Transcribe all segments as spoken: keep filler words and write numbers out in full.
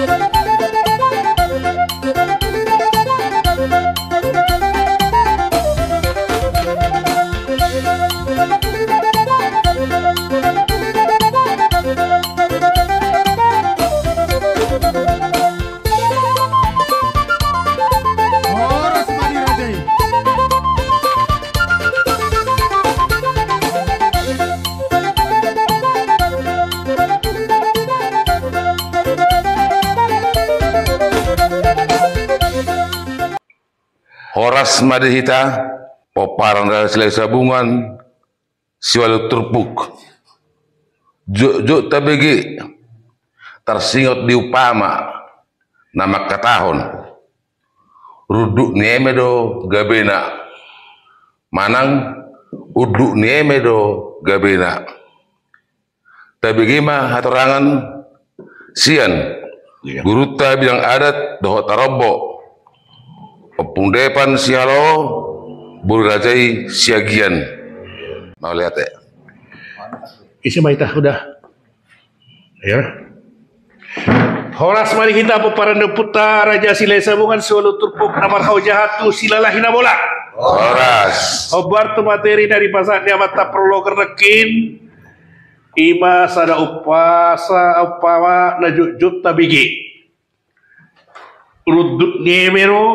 Horas ma di raja i. Horas ma di hita, pomparan Raja Silahisabungan, siualu turpuk. Jotjot tabege, tarsingot di umpama na mangkatahon, runduk ni eme do gabena, manang unduk ni eme do gabena. Tabege ma hatorangan sian gurunta bidang adat dohot tarombo, Ompung Depan Sihaloho, boru raja i Siagian. Mauliate. Ise ma hita, udah. Ya. Horas ma di hita pomparan ni ompunta Raja Silahisabungan, siualu turpuk na marhau jahat tu Silalahi Nabolak. Horas. Hombar tu materi na dipasahat ni amanta prologer nangkin. Ima sada umpasa, umpama na jotjot tabege. Runduk ni eme do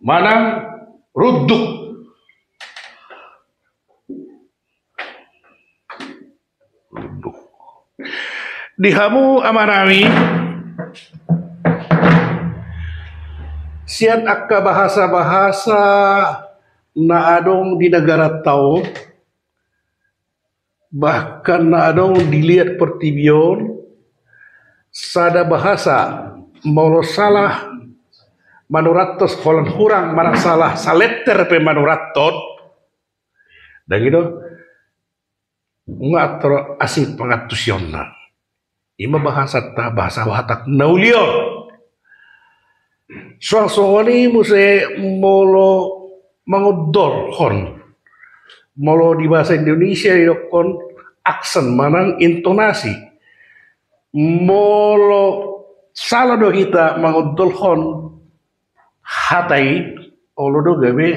manang runduk. Runduk. Di hamu amanami, sian angka bahasa-bahasa na adong di negaranta on, bahkan na adong di liat portibi on, sada bahasa, molo salah manurathon holan hurang, manang salah saletter pe manurathon, dang i do, nga tor asing pangantusionna. Ima bahasanta, bahasa Batak na uli on. Suang songon i muse molo mangondolhon. Molo di bahasa Indonesia didokkon aksen manang intonasi. Molo sala do hita mangondolhon hata i, olo do gabe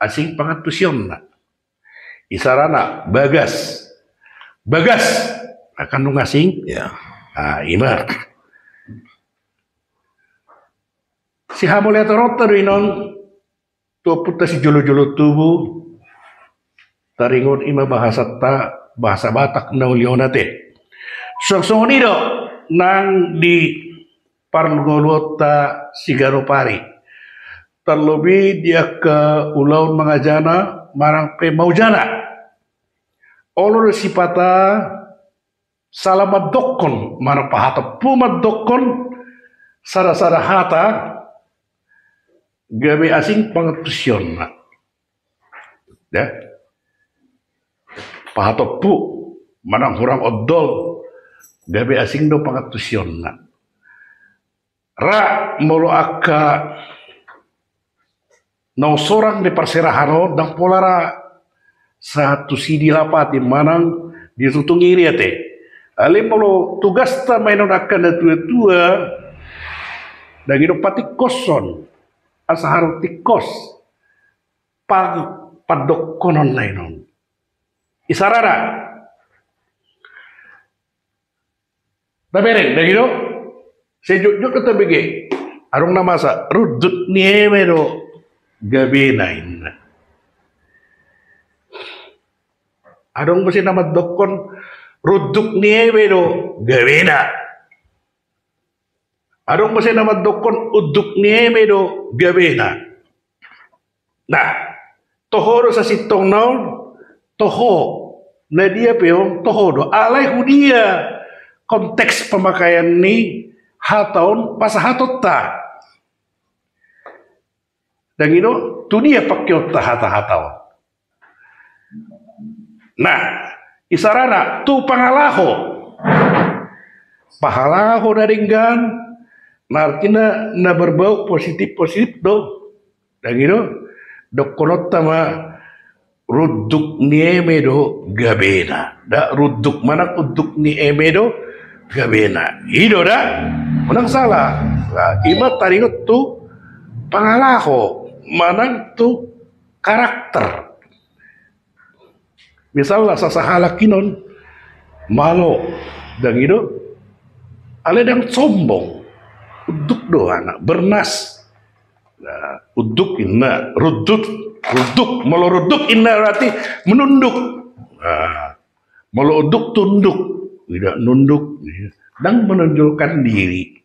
asing pangantusionna. Isarana bagas. Bagas. Akan dung asing. Ya. Ah, ima. Sihamuliateonta do inon tu ompunta sijolo-jolo tubu. Taringot ima bahasanta, bahasa Batak na uli on ate. Suang songon i do nang di parngoluonta siganup ari. Tarlobi di angka ulaon mangajana manang pe maujana. Olo do sipata sala mandokkon manang pahatompu mandokkon sada-sada hata gabe asing pangantusionna. Ya. Pahatompu manang hurang ondol, gabe asing do pangantusionna. Ra molo angka na sorang di parserahan on, dang pola ra sahat tusi dilapati manang ditutungiri ate. Alai molo tugasta ma inon angka natua-tua, dang i do patingkoshon, asa haru tingkos pang pandokkononna inon. Isarana. Tabereng, dang i do? Sai jotjot do tabege. Adong na masa, runduk ni eme do gabena, inna. Adong muse na mandokkon, runduk ni eme do gabena. Adong muse na mandokkon, unduk ni eme do gabena. Nah, toho do sasintongna on, toho. Na dia pe on, toho do. Alai hudia konteks pamakaian ni hata on pasahatonta. Dang i do, tu dia pakeonta hata-hata on. Nah, isarana tu pangalaho. Pahalaho na denggan, na artina na berbau positif-positif do. Dang i do, dokkononta ma runduk ni eme do gabena. Da, runduk manang unduk ni eme do gabena. I do da? Unang sala. Nah, i ma taringot tu pangalaho manang tu karakter. Misalna sasahalak i non malo, dang i do? Alai dang sombong. Unduk do anak bernas. Nah, unduk inna, runduk, runduk, molo runduk inna berarti menunduk. Nah, molo unduk tunduk, tidak nunduk, dang menonjolkan diri.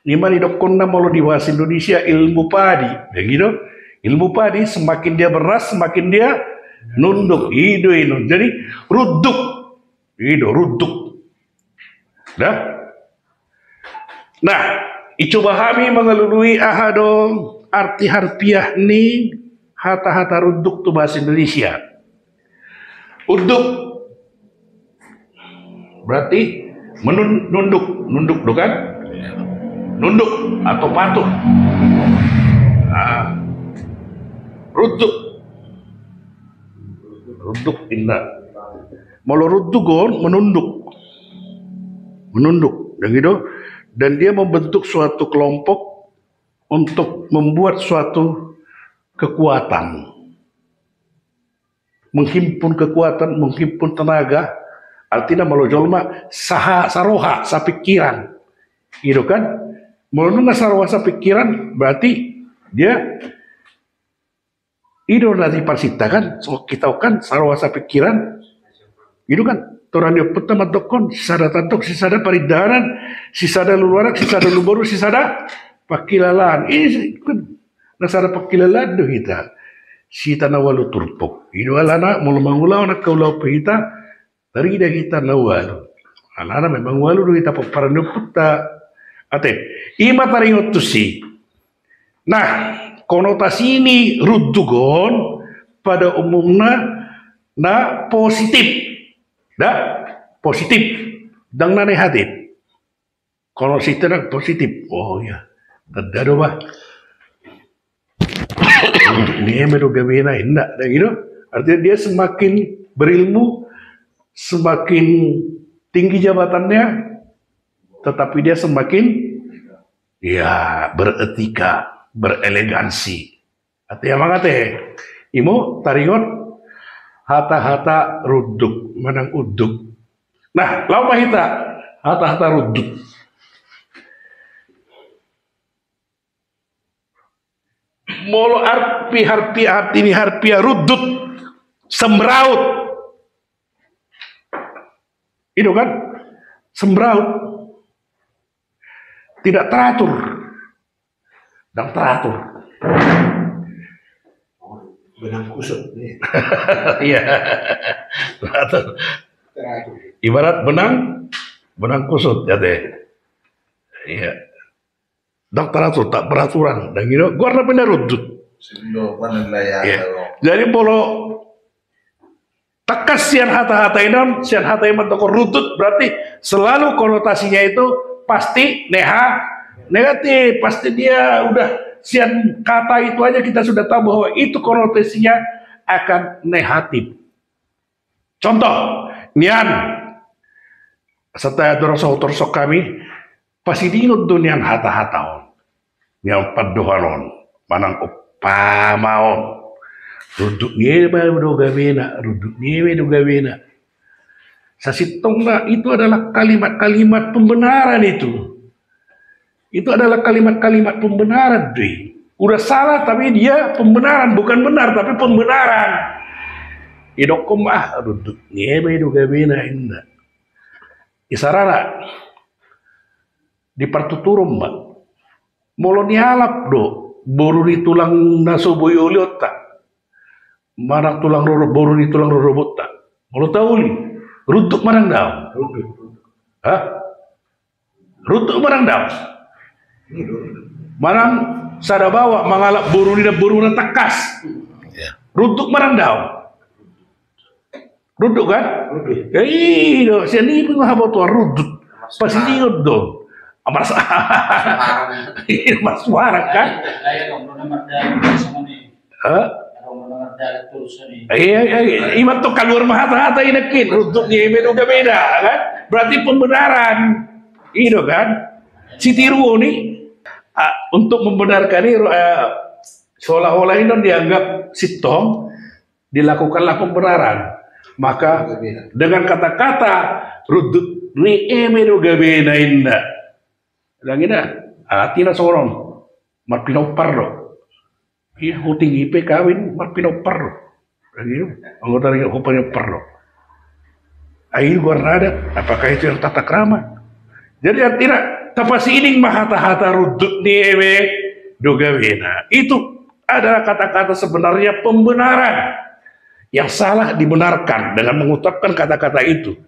I ma didokkonna molo di bahasa Indonesia ilmu padi, begitu. Ilmu padi semakin dia bernas semakin dia nunduk. I do i non. Jadi runduk. I do runduk. Da? Nah, icoba hami mangalului aha do arti harfiah ni hata-hata runduk tu bahasa Indonesia. Unduk berarti menun-, nunduk, nunduk do kan? Nunduk atau patuh. Nah, runduk. Runduk inna. Molo runduk on menunduk. Menunduk, begitu. Dan dia membentuk suatu kelompok untuk membuat suatu kekuatan. Menghimpun kekuatan, menghimpun tenaga. Artina molo jolma saha-, saroha, sapikiran. Gitu kan? Molo nunga saroha sapikiran, berarti dia i do na diparsita kan, so kita kan saroha sapikiran. Gitu kan? Toran ni ompunta mandokkon, sisada tandok, sisada parindanan, sisada luluarak, sisada luluboru, sisada pangkilalaan. Ini kan na sada pangkilalaan do hita. Sita na ualu turpuk. I do alana molo mangulahon angka ulaon pe hita, tarida hita na ualu. Alana memang ualu do hita pomparan ni ompunta. Ate, i ma taringot tusi. Nah, konotasi ni runduk on pada umumna na positif. Da, positif. Dang na negatif. Kalau sitena positif, oh iya, tanda do bah. Runduk ni eme do gabena, inna, da gitu. Artinya dia semakin berilmu, semakin tinggi jabatannya, tetapi dia semakin, ya, beretika, berelegansi. Ate, amang ate, imo taringot hata-hata runduk manang unduk. Nah, laho ma hita hata-hata runduk. Molo arti, arti, arti ni harfiah runduk, semraut. I do kan? Semraut. Tidak teratur. Dang teratur. Benang kusut nih. Iya. Teratur. Teratur. Ibarat benang, benang kusut ya teh. Iya. Dang teratur, tak beraturan. Dang gitu. Gua pernah pindah runduk. Sindo, mana lah ya, iya. Jadi molo tangkas sian hata-hata i non, sian hata i mandokkon runduk, berarti selalu konotasinya itu pasti neha-, negatif. Pasti dia udah, sian kata itu aja kita sudah tahu bahwa itu konotasinya akan negatif. Contoh, nian, sataha do ro so hutorsok hami, pasidingot do nian hata-hata on. Nian pandohan on, manang umpama on. Runduk ni eme do gabena, runduk ni eme do gabena. Sasintongna itu adalah kalimat-kalimat pembenaran itu. Itu adalah kalimat-kalimat pembenaran, doi. Udah salah, tapi dia pembenaran, bukan benar, tapi pembenaran. Didokkon ma, ah, runduk ni eme do gabena, inna. Isarana, di partuturon ma. Molo nialap do boru ni tulang na so boi olionta, manang tulang roro-, boru ni tulang rorobota. Molo tauli, runduk manang daong? Runduk. Hah? Runduk manang daong? Manang sada baoa mangalap boru ni namboruna tangkas. Iya. Runduk manang daong? Runduk kan? Runduk. Ya, i do, sian i pe habotoan runduk. Pasidingot do. Amas. Iya, mas warang kan? Hah? Iya, iya, iya. Ima tu kaluar ma hata-hata i nangkin, rundut ni eme do gabena, kan? Berarti pembenaran. I do kan? Sitiruon i, ah, untuk membenarkan i, eh, seolah-olah i non dianggap sintong, dilakukanlah pembenaran. Maka dengan kata-kata rundut ni eme do gabena inna. Dang inna, artina songon on, marpinompar do. Iya, huting i pe kawin marpinompar do. Dang inna, anggota ni ho pinompar do. Ai goarna adat, apakah itu yang tata krama? Jadi artina, tapasining ma hata-hata rundut ni eme do gabena. Itu adalah kata-kata sebenarnya pembenaran. Yang salah dibenarkan dengan mengucapkan kata-kata itu.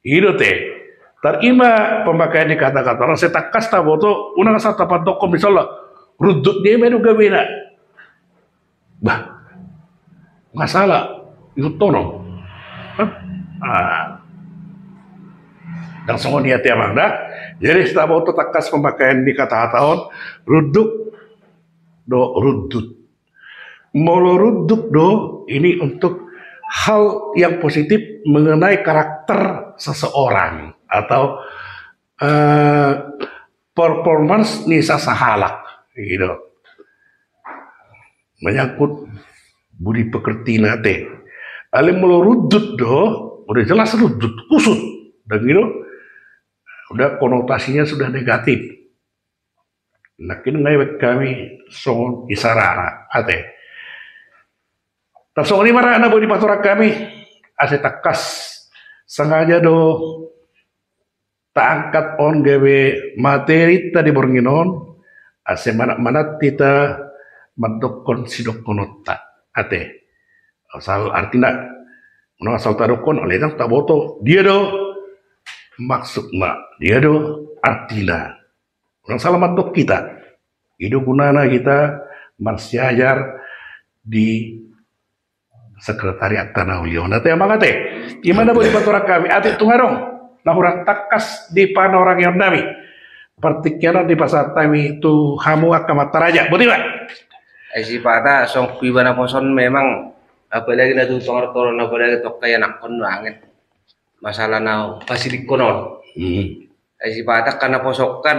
I do te. Tarima pemakaian ni kata-kata on, sai tangkas taboto, unang asal tapandokkon misalna, rundut ni eme do gabena. Bah, nga sala, ihuthon on. Hah? Ah. Dang songon i ate amang da. Jadi sai taboto tangkas pemakaian ni kata-kata on, runduk do rundut. Molo runduk do, ini untuk hal yang positif mengenai karakter seseorang atau, eh, performance ni sasahalak, gitu. Menyangkut budi pekertina te. Alai molo rundut do, udah jelas rundut, kusut, dan gitu, udah konotasinya sudah negatif. Nangkin nga ibaen hami songon isarana ate. Tarsongon i ma ra na boi dipatorang hami, asa tangkas sengaja do taangkat on gabe materi ta di borngin on, asa manat-manat hita mandokkon sidokkononta ate. Asal artina, unang asal tadokkon, alai dang taboto dia do maksudna, dia do artina. Unang sala mandok hita. I do gunana hita marsiajar di sekretariat ta na uli on ate amang ate. Ima na boi dipatorang hami, atik tung adong na hurang tangkas di panorangion nami, partingkian on dipasahat hami tu hamu angka amanta raja. Boti ma. Ai sipata songon huiba naposo on memang, apalagi na tu tonga tonga, apalagi tu angka ianakhon, nuaeng masalah na pasidingkon on. Hmm. Ai sipata angka naposo on kan,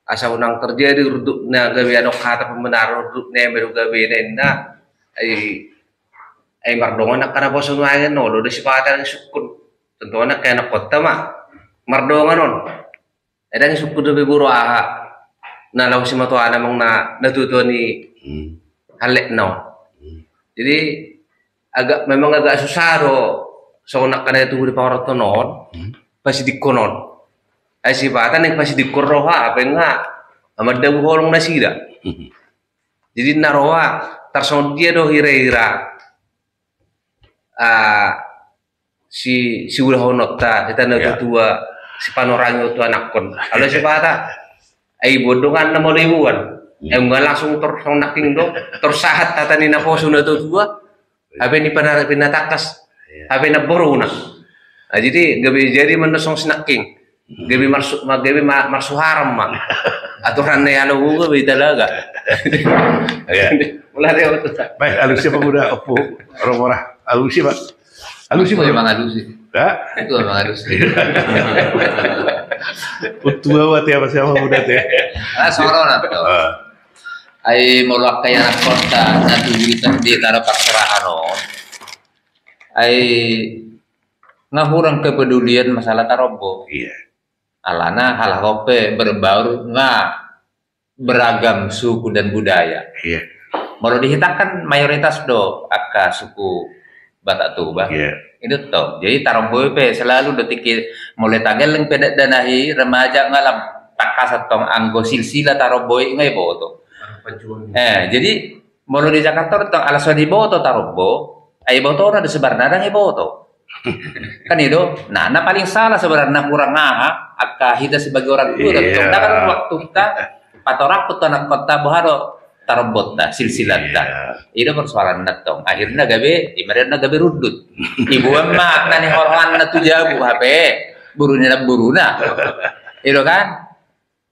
asa unang terjadi rundut na gabe adong hata pembenaran, rundut na eme do gabena inna. Ai, ai mardongan angka naposo nuaeng, olo do sipata na sungkun. Contohna angka ianakhonta ma mardongan on. Ai dang sungkun dope boru aha na laho simatuana amang na, na tuatua ni, hmm, hallet na on. Hmm. Jadi agak, memang agak susah do songon angka na tubu di pangaranto on, hmm, pasidingkon on. Ai sipata naeng pasidingkon roha, hape nga mandabu holong nasida. Hmm. Jadi na roha tarsongon dia do hira-hira, ah, si, siulahononta, hita na, ya, tuatua, sipanorangi tu anakhon. Alai sipata, ai iboan donganna molo iboan. Hmm. Ai nga langsung tor, tor nangkin do, tor sahat hata ni naposo na tuatua. Hape ni panara pinatangkas. Iya. Hape na boruna. Nah, jadi gabe jadi manusong sinangkin. Hmm. Gabe marsu-, ma-, gabe ma-, marsuharan ma. Aturan na i alo gabe italaga. Iya. Mulai dari waktu. Baik, alusi ma Uda, Ompu Romora. Alusi ma. Alusi ma. Itu emang alusi. Hah? Itu emang alusi. Untua buat ya, Mas, sama Uda te. Ah, songon on do. Ah. Ai molo angka ianakhonta na tubu di tano parserahan on, ai nga hurang kepedulian masalah tarombo. Iya. Alana halak on pe berbaur nga beragam suku dan budaya. Iya. Molo di hita kan mayoritas do angka suku Batak Toba. Iya. I do tong. Jadi tarombo i pe selalu do tingki, molo tageleng pe dakdanak i, remaja nga lam tangkasan tong anggo silsilah tarombo i nga iboto. Eh, jadi molo di Jakarta do tong ala so diboto tarombo, ai ibotona do sebenarna, dang iboto. Kan i do. Nah, na paling salah sebenarna, hurang aha angka hita sebagai orang tua do tong. Iya. Nah, kan waktu hita patorangkon tu anakhonta boha do tarombonta, silsilahta. Iya. I do persoalanna tong. Akhirna gabe, ima do na gabe rundut. Iboan ma na nihorhon na tu jabu hape, boru ni namboruna. I do kan?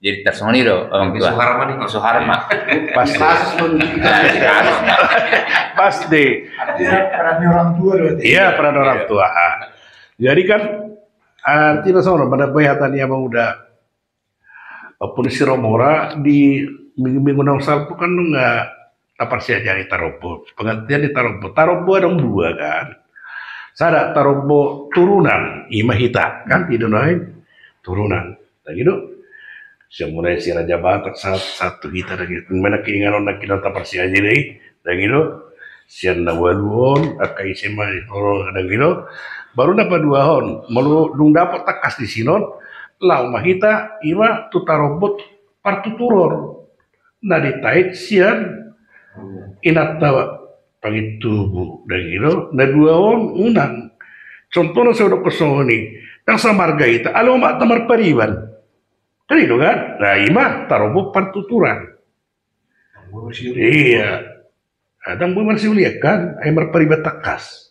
Jadi tarsongon i do, Abang Tua. Suharma ni. Suharma. Pasti. Kasus menunjukkan. Pasti. Artinya peran orang tua berarti. Iya, peran orang tua. Ah. Jadi kan, artina songon on, pada baen hata ni Amang Uda. Apun si Romora di minggu-minggu naung salpu kan nunga taparsiajari tarombo. Pengertian ni tarombo. Tarombo adong dua kan. Sada tarombo turunan, ima hita kan, i do nuaeng turunan. Ndang i do. Sian mulai si Raja Batak sahat, sahat tu hita ndang i do. Ima na inganan on na hita taparsiajari i, ndang i do. Sian na ualu on, angka ise ma i, ndang i do. Baru na paduahon, molo dung dapot tangkas di sinon, laho ma hita, ima tu tarombo partuturon. Na ditait sian inanta pangintubu, ndang i do, na dua on unang. Contohna so hudokkon songon i, ndang samarga hita, alai omakta marpariban. Kan i do kan? Nah, ima tarombo partuturan. Iya. Ndang boi marsiulian kan, ai marpariban tangkas.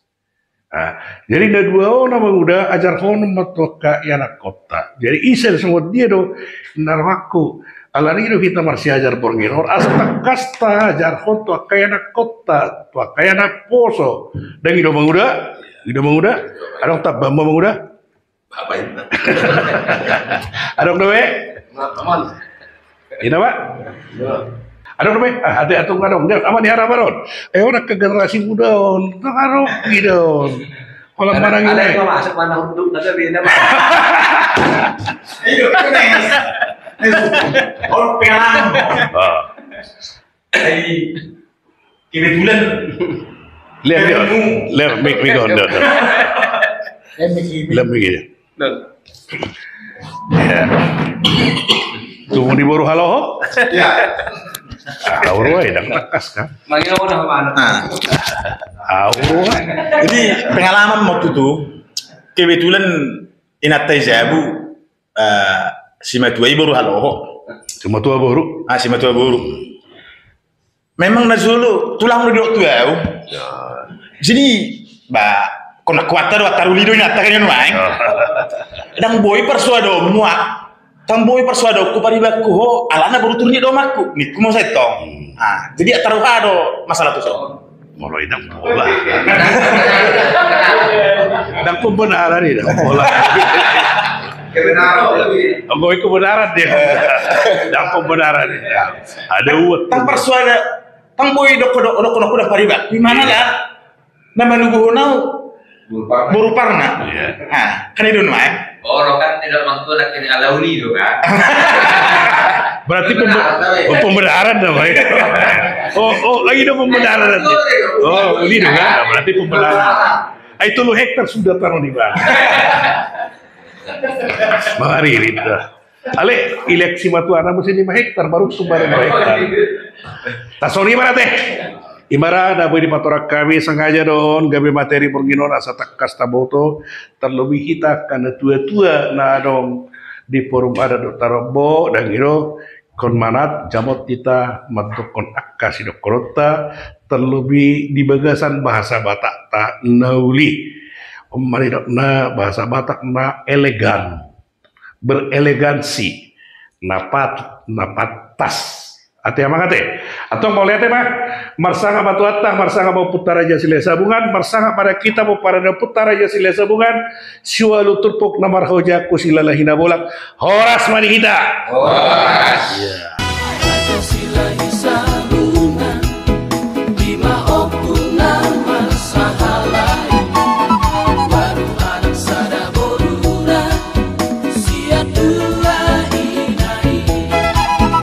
Ah, jadi na dua on, Amang Uda, ajarhon ma tu angka ianakkonta. Jadi ise songon dia do na rohangku. Alani do hita marsiajar borngin on, asa tangkas taajarhon tu angka ianakkonta, tu angka ianakkon. Ndang i do, Amang Uda? I do, Amang Uda? Adong tambahan, Amang Uda? Apa itu? Adong dope? Aman. Ina, Pak? Adong dope? Ah, ate atung adong. Dia, aman di harapan on. Eh, orang ke generasi muda on. Tengah rok gitu. Kolam manang ini. Ada yang masuk mana untuk ada beda, Pak? Ayo, next. Next. Orang pengalaman. Ah. Jadi, kebetulan. Lihat, lihat. Lihat, mik, mik, on, on, on. Lihat, mik, mik. Lihat, mik, ya. Ya. Tubu ni boru Haloho? Ya. Ah, au ro, eh, ndang tangkas kan? Manggil orang mana? Ah. Au ro. Jadi, pengalaman waktu itu, kebetulan inanta i jabu, eh, simatua i boru Haloho. Simatua boru? Ah, simatua boru. Memang na jolo, tulang do didok tu au. Ya. Jadi, ba, kona kuatta do, antar uli do inanta kan, nuaeng. Ya. Ndang boi parsoadonmu, ah. Ndang boi parsoadonku paribanku ho, alana boru turun ni do omakku. Ningku ma sai tong. Hmm. Ah, jadi antar roha do masalah tu son. Molo i ndang pola. Ndang pembenaran i, ndang pola. Kebenaran. Anggo i kebenaran dia. Ndang pembenaran i. Ada uat. Ndang parsoada, ndang boi dokkon, dokkon, dokkon pariban. Di mana lah? Na manubuhon au. Boru Parna. Boru Parna. Iya. Ah, kan i do nuaeng. Olo kan tidak mampu nak ini ala uli do kan. Berarti pembe-, pembenaran namanya. Oh, oh, lagi ada pembenaran nanti. Oh, uli do kan. Nah, berarti pembenaran. Ai tolu hektar sudah taruh di mana? Mangaririt dah. Ale, ilean simatuana muse lima hektar, baru tumbar lima hektar. Tarsongon i ma ate. Ima ra na boi dipatorang hami, sengaja do on gabe materi borngin on asa tangkas taboto, terlebih hita angka na tua-tua na adong di Forum Adat dohot Tarombo, ndang i do, ingkon manat jamot hita mandokkon angka sidokkononta, terlebih di bagasan bahasa Batakta na uli. On ma nidokna bahasa Batak na elegan. Berelegansi, na patut, na pantas. Ate amang ate. Antong mauliate ma, marsangap ma tu Tuhan, marsangap ma tu Ompunta Raja Silahisabungan, marsangap ma tu hita pomparan ni Ompunta Raja Silahisabungan, siualu turpuk na marhojak, husilalahi na bolak, horas ma di hita. Horas. Iya.